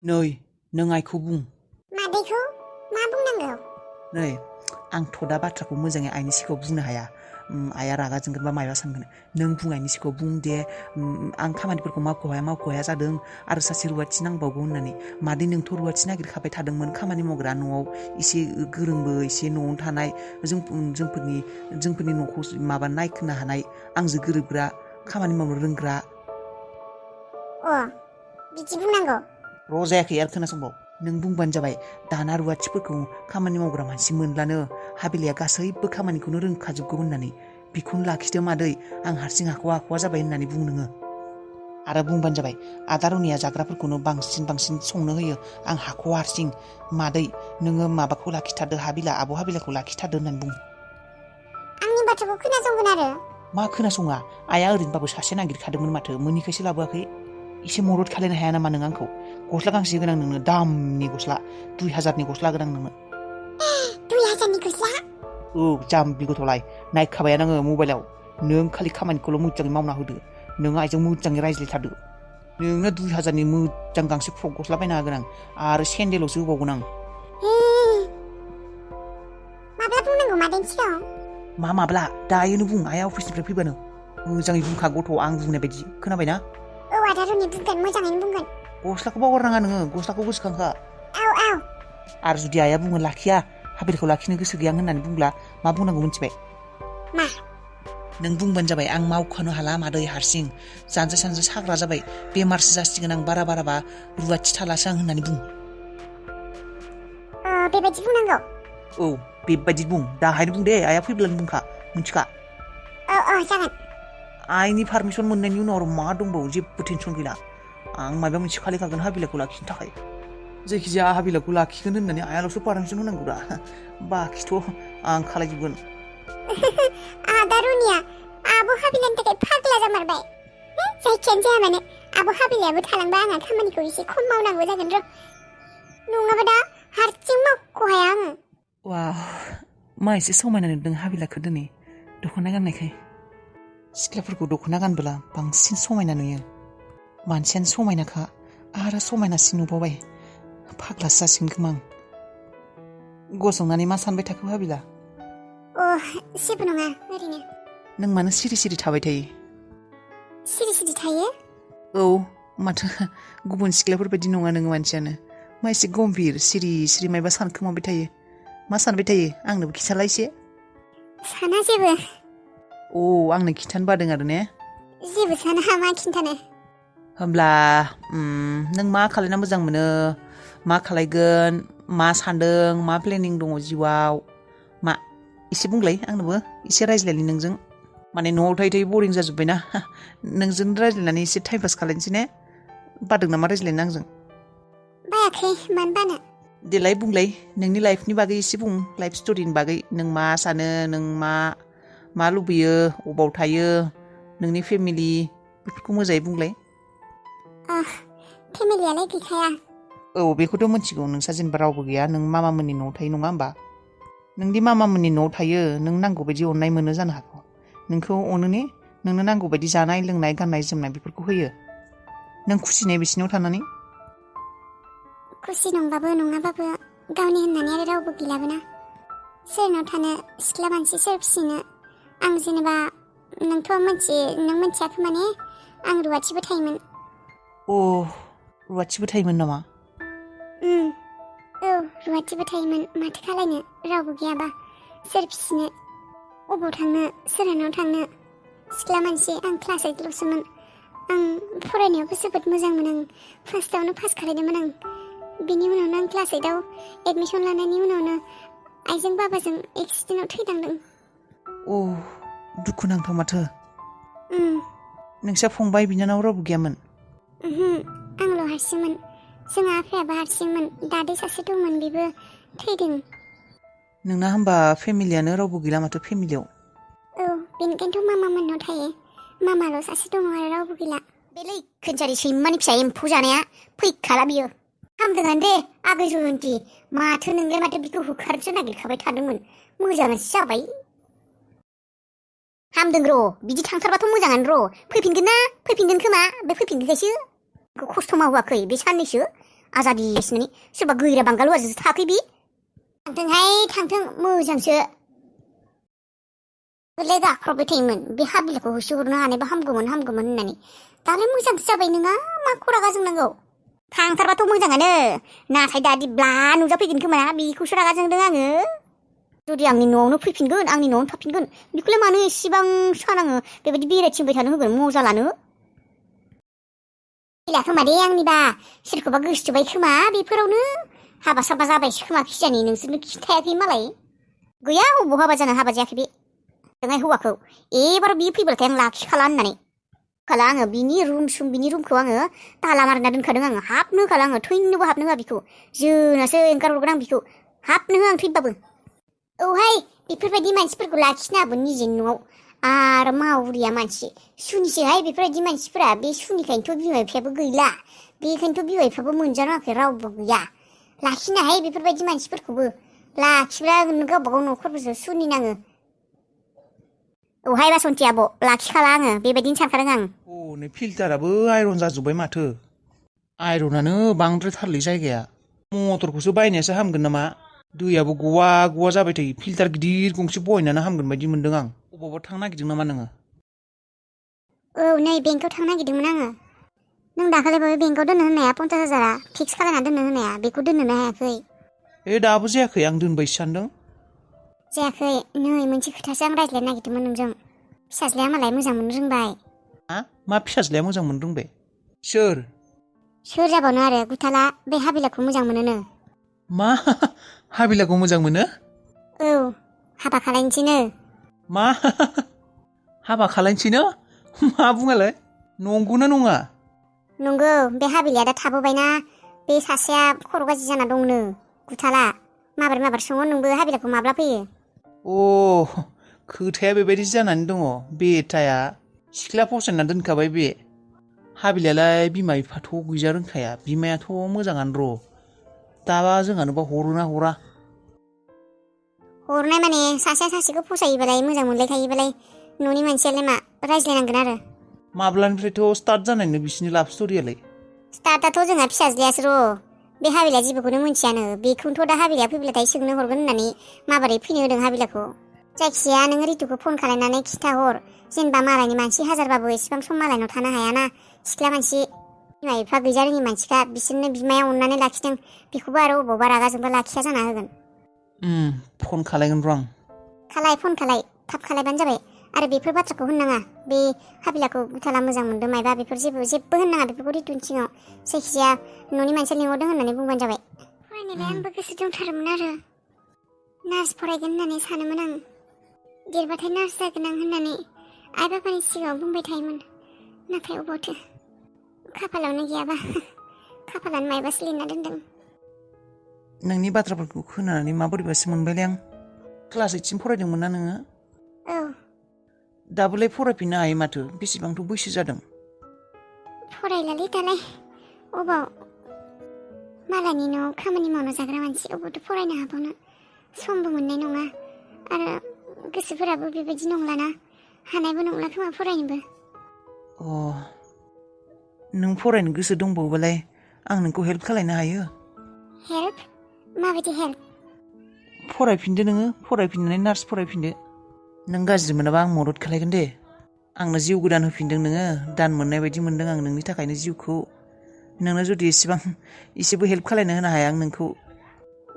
नै नों आइखौ बुं मादैखौ मा बुंनांगौ नै आंथ' दा बाथ्राखौ मोजाङै आइनि सिगाङाव बुंनो हाया आइया रागा जोंगोन बा मायबा सानगोन नों बुं आइनि सिगाङाव बुं दे आं खामानिफोरखौ मावख'हाया जादों आरो सासे रुवाथि नांबावगौ होननानै मादै नोंथ' रुवाथि नागिरखाबाय थादोंमोन खामानि मावग्रा न'आव एसे गोरोंबो एसे न'आवनो थानाय जोंफोरनि न'खौ माबा नायखोनो हानाय आंजों गोरोबग्रा खामानि मावनो रोंग्रा बिदि बुंनांगौ र' जायाखै आरो खोनासंबाव नों बुंबानो जाबाय दाना रुवाथिफोरखौ खामानि मावग्रा मानसि मोनब्लानो हाबिलाया गासैबो खामानिखौनो रोंखाजोबगौ होननानै बेखौनो लाखिदो मादै आं हारसिं हाख'वा जाबाय होननानै बुं नोङो आरो बुंबानो जाबाय आदा रनिया जाग्राफोरखौनो बांसिन संनो होयो आं हाख'वा हारसिं मादै नोङो माबाखौ लाखिथारदो आब' हाबिलाखौ लाखिथारदो होननानै बुं आंनि बाथ्राखौ खोनासंगोन आरो मा खोनासङा आइया ओरैनोबाबो सासे नागिरखादोंमोन माथो मोनैखायसो लाबोआखै एसे मदद खालायनो हाया नामा नों आंखौ गस्ला गांसे गोनां नोंनो दामनि गस्ला 2000नि गस्ला गोनां नोंनो 2000नि गस्ला जाम्बि गथ'लाय नायखाबाय आङो मबाइलाव नों खालि खामानिखौल' मोजाङै मावना होदो नों आइजों मोजाङै रायज्लायथारदो नोंनो 2000नि मोजां गांसे फ्रक गस्ला बायना होगोन आं आरो सेन्देलसो होबावगोन आं माब्ला बुंनांगौ मादैनि सिगाङाव माब्ला दायोनो बुं आइया अफिसनिफ्राय फैबानो मोजाङै बुंखा गथ' आं बुंनाय बायदि खोनाबायना आदा रनि बुंगोन मोजाङैनो बुंगोन गस्लाखौ बावगारनाङा नोङो गस्लाखौ गोसोखांखा आरो जुदि आइया बुङो लाखिया हाबिलखौ लाखिनो गोसो गैया होननानै बुंब्ला मा बुंनांगौ मिथिबाय मा नों बुंबानो जाबाय आं मावखनो हाला मादै हारसिं जानजो सानजो साग्रा जाबाय बेमारसो जासिगोन आं बाराबा रुवाथि थालासो आं होननानै बुं बेबायदि बुंनांगौ बेबायदि बुं दाहायनो बुं दे आइया फैब्लानो बुंखा मिथिखा जागोन आइनि पारमिसन मोननायनि उनाव आरो मा दंबावो जेबो टेनसन गैला आं माबा मोनसे खालायखागोन हाबिलाखौ लाखिनो थाखाय जायखिजाया हाबिलाखौ लाखिगोन होननानै आइयाल'सो पारमिसन होनांगौ दा बाखिथ' आं खालायजोबगोन आदा रनिया आब' हाबिलानि थाखाय फाग्ला जामारबाय जायखियानो जाया मानो आब' हाबिलायाबो थालांबा आंहा खामानिखौ एसे खम मावनांगौ जागोन र' नङाबा दा हारसिं मावख'हाया आङो मा एसे समायना नुदों हाबिलाखौ दिनै दख'ना गाननायखाय सिख्लाफोरखौ दख'ना गानबोला बांसिन समायना नुयो मानसियानो समायनाखा आरो समायनासिन नुबावबाय फाग्लासो जासिगोन खोमा आं गसंनानै मा सानबाय थाखो हाबिला जेबो नङा ओरैनो नों मानो सिरि थाबाय थायो सिरि थायो माथो गुबुन सिख्लाफोरबायदि नङा नोङो मानसियानो मा एसे गम्भीर सिरि मायबा सानखोमाबाय थायो मा सानबाय थायो आंनोबो खिथालाय एसे साना जेबो आंनो खिथानो बादों आरो ने जेबो साना मा खिन्थानो होमब्ला नों मा खालायना मोजां मोनो मा खालायगोन मा सानदों मा प्लेनिं दङ जिउआव मा एसे बुंलाय आंनोबो एसे रायज्लायनि नोंजों माने न'आव थायै बरिं जाजोब्बायना नोंजों रायज्लायनानै एसे टाइम पास खालायनोसै ने बादों नामा रायज्लायनो आंजों बायाखै मानो बानो देलाय बुंलाय नोंनि लाइफनि बागै एसे बुं लाइफ स्ट'रिनि बागै नों मा सानो नों मा लुबैयो अबाव थायो नोंनि फेमिलि बेफोरखौ मोजाङै बुंलाय फेमिलियालाय गैखाया बेखौथ' मिथिगौ नोंसा जेनेबा रावबो गैया नों मामामोननि न'आव थायो नङा होमबा नोंदि मामामोननि न'आव थायो नों नांगौ बायदि अननाय मोनो जानो हागौ नोंखौ अनो ने नोंनो नांगौ बायदि जानाय लोंनाय गाननाय जोमनाय बेफोरखौ होयो नों खुसि ने बिसिनाव थानानै खुसि नंबाबो नङाबाबो गावनि होननानै आरो रावबो गैलाबोना सोरनाव थानो सिख्ला मानसि सोर फिसिनो आं जेनेबा नों मिथियाखै माने आं रुवाथिबो थायोमोन रुवाथिबो थायोमोन नामा रुवाथिबो थायोमोन माथो खालायनो रावबो गैयाबा सोर फिसिनो अबाव थांनो सोरहानाव थांनो सिख्ला मानसि आं क्लास 8ल'सोमोन आं फरायनायावबो जोबोद मोजांमोन आं फार्स्टआवनो पास खालायदोंमोन आं बिनि उनावनो आं क्लास 8आव एडमिसन लानायनि उनावनो आइजों बाबाजों एक्सिडेन्टआव थैलांदों दुखुनांथाव माथो नोंसा फंबाय बिनानाव रावबो गैयामोन आंल' हारसिंमोन जोंहा आफायाबो हारसिंमोन दादै सासे दंमोन बेबो थैदों नोंना होमबा फेमिलियानो रावबो गैला माथो फेमिलियाव बेनिखायनोथ' मामामोननाव थायो मामाल' सासे दङ आरो रावबो गैला बेलै खोनसारि सैमानि फिसा एम्फौ जानाया फैखाला बियो हामदोंआनो दे आगै जयन्ति माथो नोंलाय माथो बिखौ होखारनोसो नागिरखाबाय थादोंमोन मोजाङासो जाबाय हामदों र' बिदि थांथारबाथ' मोजाङानो र' फैफिनगोन खोमा बे फैफिनगोनखायसो खस्थ' मावहोआखै बे साननैसो आजादि सिनानै सोरबा गैरा बांगाल हौवाजोंसो थाखै बि थांथोंहाय थांथों मोजांसो गोरलै गाख्रबबाय थायोमोन बे हाबिलाखौ होसोहरनो हानायबा हामगौमोन होननानै दालाय मोजांसो जाबाय नोङा मा खरा जोंनांगौ थांथारबाथ' मोजाङानो नाथाय दादि ब्ला नुजाफैगोन खोमा बेखौसो रागा जोंदों आङो जुदि आंनि न'आवनो फैफिनगोन आंनि न'आवनो थाफिनगोन बेखौलाय मानो एसेबां सानाङो बेबायदि बेरायथिंबाय थानो होगोन मजा लानो फैला खोमा दे आंनिबा सोरखौबा गोसोथोबाय खोमा बेफोरावनो हाबा साबा जाबायसो खोमा खिजानि नोंसोरनो खिन्थायाखै मालाय गैया अबाव हाबा जानो हाबा जायाखै बे जोंहाय हौवाखौ एबार बियो फैबाथाय आं लाखिखाला होननानै खाला आङो बिनि रुमखौ आङो ताला मारिना दोनखादों आङो हाबनो होखाला आङो थैनोबो हाबनो होआ बिखौ जोनासो एंगारहरगोन आं बिखौ हाबनो होआ आं थैबाबो औहाय बेफोरबायदि मानसिफोरखौ लाखिनाबो निजेनि न'आव आरो मावरिया मानसि सुनिसोहाय बेफोरबायदि मानसिफोरा बे सुनिखायनोथ' बिमा बिफायाबो गैला बेखायनोथ' बिमा बिफाबो मोनजानाङाखै रावबो गैया लाखिनाहाय बेफोरबायदि मानसिफोरखौबो लाखिब्ला गावबा गाव न'खरफोरजों सुनिनाङो औहाय बासन्ति आब' लाखिखाला आङो बेबायदिनो सानखादों आं नै फिल्टाराबो आइरन जाजोब्बाय माथो आइरनानो बांद्रायथारलै जायगाया मटरखौसो बायनायासो हामगोन नामा दैयाबो गवा गवा जाबाय थायो फिल्टार गिदिर गंसे बहायनानै हामगोन बायदि मोनदों आं अबावबा थांनो नागिरदों नामा नोङो औ नै बेंकआव थांनो नागिरदोंमोन आङो नों दाखालि बे बेंकआव दोननो होनाया 50,000 फिक्स खालामना दोननो होनाया बेखौ दोननोनो हायाखै दाबो जायाखै आं दोनबायसो सानदों जायाखै नै मोनसे खोथासो आं रायज्लायनो नागिरदोंमोन नोंजों फिसाज्लाया मालाय मोजां मोननो रोंबाय मा फिसाज्लाया मोजां मोननो रोंबाय सोर जाबावनो आरो गुथाला बे हाबिलाखौ मोजां मोनोनो मा हाबिलाखौ मोजां मोनो औ हाबा खालायनोसैनो मा हाबा खालायनोसैनो मा बुङालाय नंगौना नङा नंगौ बे हाबिलाया दा थाबोबायना बे सासेया खर' गाज्रि जाना दंनो गुथाला माबार सङो नोंबो हाबिलाखौ माब्ला फैयो खोथाया बेबायदि जानानै दङ बेटाया सिख्ला फसायना दोनखाबाय बे हाबिलायालाय बिमा बिफाथ' गैजा रोंखाया बिमायाथ' मोजाङानो र' दाबा जोंहानोबा हरोना हरा हरनाय माने सासेया सासेखौ फसायोबालाय मोजां मोनलायखायोबालाय न'नि मानसियालाय मा रायज्लायनांगोन आरो माब्लानिफ्रायथ' स्टार्ट जानायनो बिसिनि लाभ स्ट'रियालाय स्टार्टआथ' जोंहा फिसाज्लायासो र' बे हाबिलाया जेबोखौनो मिथियानो बेखौनोथ' दा हाबिलाया फैब्लाथाय सोंनो हरगोन होननानै माबोरै फैनो होदों हाबिलाखौ जायखिजाया नोङो रितुखौ फन खालायनानै खिन्थाहर जेनेबा मालायनि मानसि हाजारबाबो एसेबां सम मालायनाव थानो हायाना सिख्ला मानसि बिमा बिफा गैजा रोङि मानसिखा बिसोरनो बिमाया अननानै लाखिदों बेखौबो आरो अबावबा रागा जोंबा लाखिया जाना होगोन फन खालायगोन र' आं फन खालाय थाब खालायबानो जाबाय आरो बेफोर बाथ्राखौ होननाङा बे हाबिलाखौ गुथाला मोजां मोनदों मायबा बेफोर जेबो होननाङा बेफोरखौ रितुनि सिङाव जायखिजाया न'नि मानसिया लिंहरदों होननानै बुंबानो जाबाय फरायनायलाय आंबो गोसो दंथारोमोन आरो नार्स फरायगोन होननानै सानोमोन आं देरबाथाय नार्स जागोन आं होननानै आइ बाबानि सिगाङाव बुंबाय थायोमोन नाथाय अबावथो खाफालावनो गैयाबा खाफालानो मायबासो लिरना दोनदों नोंनि बाथ्राफोरखौ खोनानानै माबोरैबासो मोनबायलै आं क्लास 8 सिम फरायदोंमोन ना नोङो औ दाबोलाय फरायफिननो हायो माथो बेसेबांथ' बैसो जादों फरायलालै दालाय अबाव मालायनि न'आव खामानि मावना जाग्रा मानसि अबावथ' फरायनो हाबावनो समबो मोननाय नङा आरो गोसोफोराबो बेबायदि नंलाना हानायबो नंला खोमा फरायनोबो नों फरायनो गोसो दंबावोबालाय आं नोंखौ हेल्प खालायनो हायो हेल्प माबायदि हेल्प फरायफिनदो नोङो फरायफिननानै नार्स फरायफिनदो नों गाज्रि मोनाबा आं मदद खालायगोन दे आंनो जिउ गोदान होफिनदों नोङो दान मोननाय बायदि मोनदों आं नोंनि थाखायनो जिउखौ नोंनो जुदि एसेबो हेल्प खालायनो होनो हाया आं नोंखौ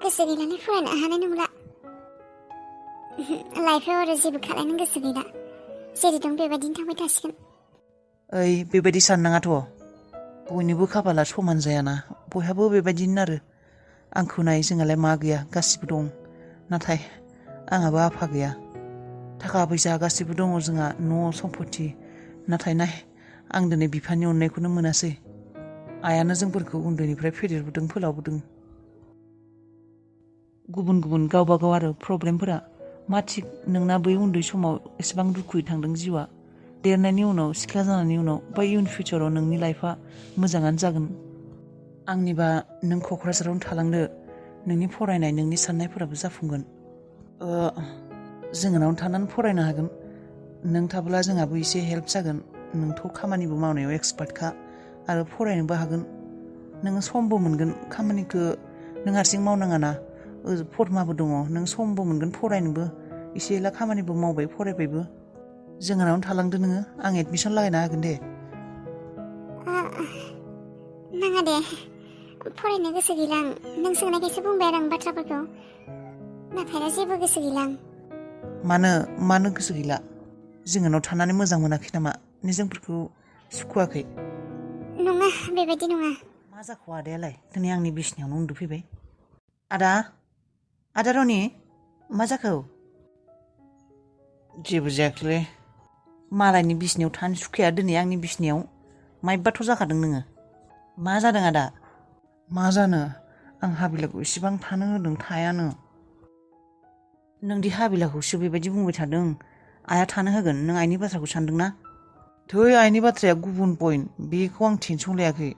गोसो गैलानै फरायनो हानाय नंला लाइफआव आरो जेबो खालायनो गोसो गैला जेरै दं बेबायदिनो थांबाय थासिगोन बेबायदि साननाङाथ' बयनिबो खाफाला समान जायाना बयहाबो बेबायदिनो आरो आंखौ नाय जोंहालाय मा गैया गासिबो दं नाथाय आंहाबो आफा गैया थाखा फैसा गासिबो दङ जोंहा न' सम्पति नाथाय नाय आं दिनै बिफानि अननायखौनो मोनासै आइयानो जोंफोरखौ उन्दैनिफ्राय फेदेरबोदों फोलावबोदों गुबुन गुबुन गावबा गाव आरो प्रब्लेमफोरा मा थिग नोंना बै उन्दै समाव एसेबां दुखुयै थांदों जिउआ देरनायनि उनाव सिख्ला जानायनि उनाव बा इयुन फिउचाराव नोंनि लाइफआ मोजाङानो जागोन आंनिबा नों क'क्राझारावनो थालांदो नोंनि फरायनाय नोंनि साननायफोराबो जाफुंगोन जोंनावनो थानानै फरायनो हागोन नों थाब्ला जोंहाबो एसे हेल्प जागोन नोंथ' खामानिबो मावनायाव एक्सपार्टखा आरो फरायनोबो हागोन नोङो समबो मोनगोन खामानिखौ नों हारसिं मावनाङा ना फरमाबो दङ नों समबो मोनगोन फरायनोबो एसे एला खामानिबो मावबाय फरायबायबो जोंहानावनो थालांदो नोङो आं एडमिसन लागायना होगोन दे नाङा दे फरायनो गोसो गैला आं नों सोंनायखायसो बुंबाय आरो आं बाथ्राफोरखौ नाथाय दा जेबो गोसो गैला आं मानो गोसो गैला जोंहानाव थानानै मोजां मोनाखै नामा जोंफोरखौ सुखुवाखै नङा बेबायदि नङा मा जाखो आदायालाय दिनै आंनि बिसिनायावनो उन्दुफैबाय आदा रनि मा जाखो जेबो जायाखैलै मालायनि बिसिनायाव थानो सुखुया दिनै आंनि बिसिनायाव माइबाथ' जाखादों नोङो मा जादों आदा मा जानो आं हाबिलाखौ इसेबां थानो होदों थायानो नोंदि हाबिलाखौसो बेबायदि बुंबाय थादों आइया थानो होगोन नों आइनि बाथ्राखौ सानदोंना थै आइनि बाथ्राया गुबुन पइन्ट बेखौ आं टेनसन लायाखै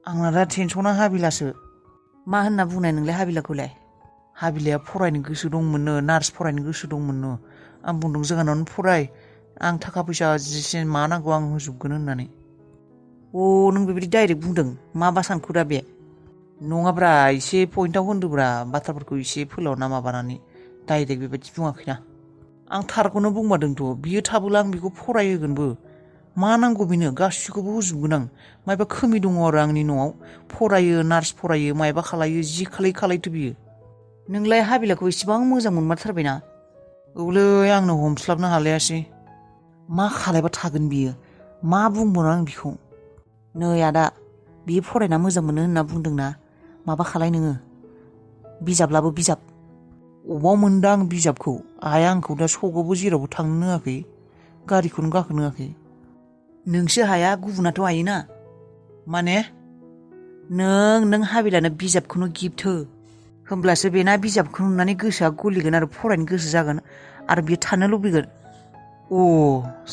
आंना दा टेनसना हाबिलासो मा होनना बुंनाय नोंलाय हाबिलाखौलाय हाबिलाया फरायनो गोसो दंमोननो नार्स फरायनो गोसो दंमोननो आं बुंदों जोंहानावनो फराय आं थाखा फैसा जेसे मा नांगौ आं होजोबगोन होननानै नों बेबायदि डाइरेक्ट बुंदों माबा सानखो दा बे नङाब्रा एसे पइन्टआव होनदोब्रा बाथ्राफोरखौ एसे फोलावना माबानानै डाइरेक्ट बेबायदि बुङाखैना आं थारखौनो बुंमारदोंथ' बियो थाबोला आं बेखौ फरायहोगोनबो मा नांगौ बेनो गासिखौबो होजोबगोन आं मायबा खोमि दङ आरो आंनि न'आव फरायो नार्स फरायो मायबा खालायो जि खालायथो बियो नोंलाय हाबिलाखौ इसेबां मोजां मोनमारथारबायना औलै आंनो हमस्लाबनो हालायासै मा खालायबा थागोन बियो मा बुंबावनो आं बिखौ नै आदा बियो फरायना मोजां मोनो होनना बुंदोंना माबा खालाय नोङो बिजाब बिजाब अबाव मोनदों आं बिजाबखौ आइया आंखौ दा सगावबो जेरावबो थांनो होआखै गारिखौनो गाखोनो होआखै नोंसो हाया गुबुनाथ' हायोना माने नों हाबिलानो बिजाबखौनो गिफ्ट हो होमब्लासो बेना बिजाबखौ नुनानै गोसोआ गलिगोन आरो फरायनो गोसो जागोन आरो बियो थानो लुबैगोन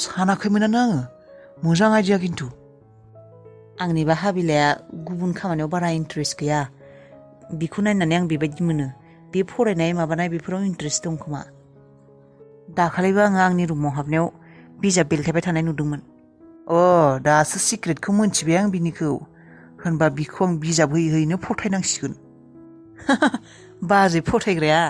सानाखैमोनानो आङो मोजां आइडिया खिन्थु आंनिबा हाबिलाया गुबुन खामानियाव बारा इन्टारेस्ट गैया बिखौ नायनानै आं बेबायदि मोनो बे फरायनाय माबानाय बेफोराव इन्टारेस्ट दं खोमा दाखालिबो आङो आंनि रुमाव हाबनायाव बिजाब बेलथायबाय थानाय नुदोंमोन दासो सिक्रेटखौ मोनथिबाय आं बिनिखौ होनबा बिखौ आं बिजाब होयैनो फथायनांसिगोन बाजै फथायग्राया